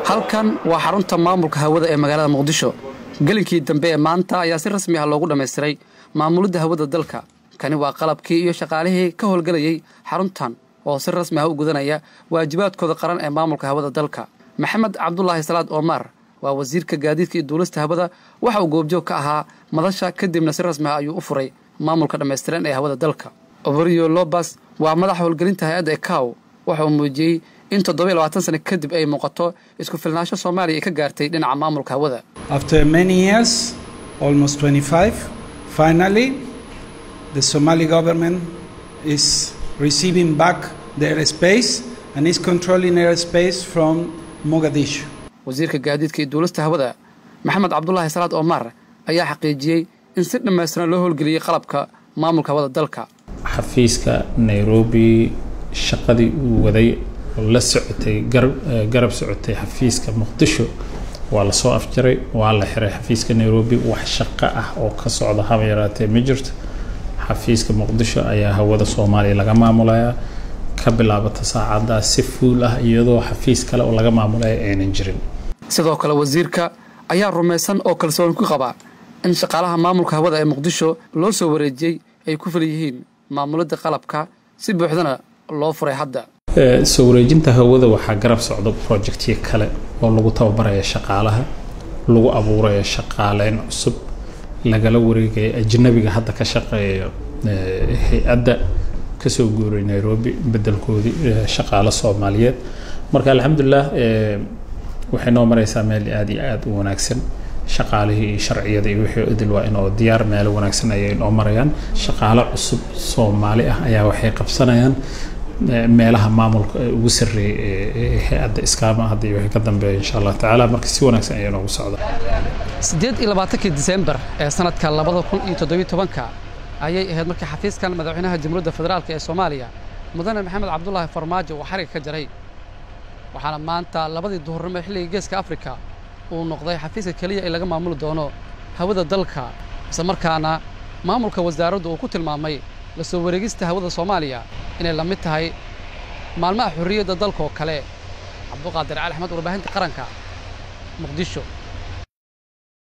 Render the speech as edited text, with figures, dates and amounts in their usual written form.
Halkan waa xarunta maamulka hawada ee magaalada Muqdisho. Gelinkii dambe ee maanta ayaa si rasmi ah loogu dhammaystiray maamulidda hawada dalka. Kani waa qalabkii iyo shaqaalihii ka howlgelayay xaruntan oo si rasmi ah u gudanaya waajibaadkooda qaran ee maamulka hawada dalka. Maxamed Cabdulaahi Salaad Omar waa wasiirka gaadiidka iyo duulista hawada. Waxa uu goobjoog ka ahaa madasha, kadibna si rasmi ah ayuu u furay maamulka dhammaystiran ee hawada dalka. Oborio Lobas waa madaxa howlgelinta hay-adda ECAO. Waxa uu muujiyey in 27 sano kadib ay muuqato isku filnaansho Soomaaliya ay ka gaartay dhinaca maamulka hawada. After many years, almost 25, finally, the Somali government is receiving back the airspace and is controlling airspace from Mogadishu. Wasiirka gaadiidka iyo duulista hawada Maxamed Cabdulaahi Salaad Omar ayaa xaqiijiyey in si dhammaystiran loo howlgeliyey qalabka maamulka hawada dalka. Xafiiska Nairobi shaqadii uu waday oo la socotay, garab socotay xafiiska Muqdisho, waa lasoo afjaray, waa la xiray xafiiska Nairobi. Wax shaqo ah oo ka socda haba yaraatee ma jirto. Xafiiska Muqdisho ayaa hawada Soomaaliya laga maamulayaa ka bilaabata saacaddaa si full ah, iyadoo xafiis kale oo laga maamulaya aynan jirin. Sidoo kale wasiirka ayaa rumaysan oo kalsooni ku qaba in shaqaalaha maamulka hawada ee Muqdisho loo soo wareejiyey ay ku fil yihiin maamulidda qalabka, si buuxdana loo furay hadda. Soo wareejinta hawada waxaa garab socda projectyo kale oo lagu tababaraya shaqaalaha, lagu abuuraya shaqaaleyn cusub, lagala wareegaya ajnabiga hadda ka shaqeeya hay-adda kasoo guuray Nairobi, bedelkoodii shaqaalo Soomaaliyeed. Marka alxamdulilah, waxay noo mareysaa meel aada iyo aada u wanaagsan. Shaqaalihii iyo sharciyada iyo wixii idil waa inoo diyaar, meelo wanaagsan ayay inoo marayaan. Shaqaalo cusub Soomaali ah ayaa waxay qabsanayaan meelaha maamulka ee ugu sarreeyay ee hay-adda ISCAMA haddii wixii ka dambeeya, insha Allah tacaala. Marka si wanaagsan ayaa inoogu socda. 28-kii Disembar ee sanadka 2017-ka ayay ahayd markii xafiiskan madaxweynaha Jamhuuriyadda Federaalk ee Soomaaliya, Mudane Maxamed Cabdulaahi Farmaajo, uu xariga ka jaray, waxaana maanta 2-dii duhurnimo xilliga Geeska Afrika uu noqday xafiiska keliya ee laga maamuli doono hawada dalka, isla markaana maamulka wasaaraddu uu ku tilmaamay la soo wareegista hawada Soomaaliya inay la mid tahay maalmaha xorriyadda dalka oo kale. Cabduqaadir Cali Axmed, warbaahinta qaranka, Muqdisho.